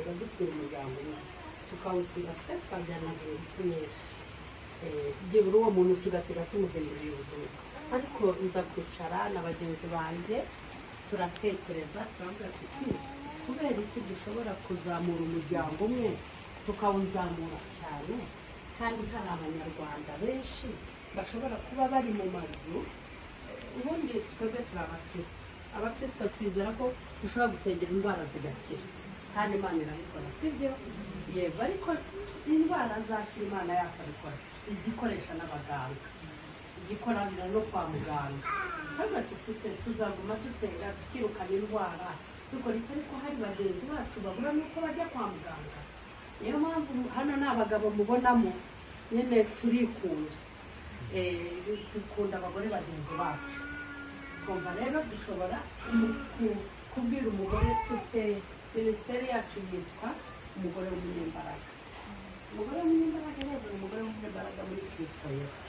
Twajyaga dusura umuryango umwe, tukawusura, twe twajyanaga ingufu nyinshi. Byibura uwo muntu tugasiga tumuhinduriye ubuzima. Ariko nza kwicara na bagenzi banjye, turatekereza, turavuga tuti: "Kubera iki dushobora kuzamura umuryango umwe, tukawuzamura cyane, kandi hari Abanyarwanda benshi bashobora kuba bari mu mazu?" Ubundi twebwe turi abakristo. Abakristo twizera ko dushobora gusengera indwara zigakira, kandi Imana irabikora, sibyo? Yego. Ariko indwara zakira, Imana yakabikora, ijya ikoresha n'abaganga, ijya ikoranira no kwa muganga. Kandi tuti: "Se tuzaguma dusenga, tukirukana indwara, dukora iki, ariko hari bagenzi bacu babura n'uko bajya kwa muganga?" Niyo mpamvu hano ni abagabo mubonamo nyine, turikunda. Dukunda abagore bagenzi bacu. Twumva rero dushobora kubwira umugore. Dufite minisiteri yacu yitwa Umugore w'Umunyembaraga. Umugore w'Umunyembaraga rero ni umugore w'umunyembaraga muri Kirisito Yesu.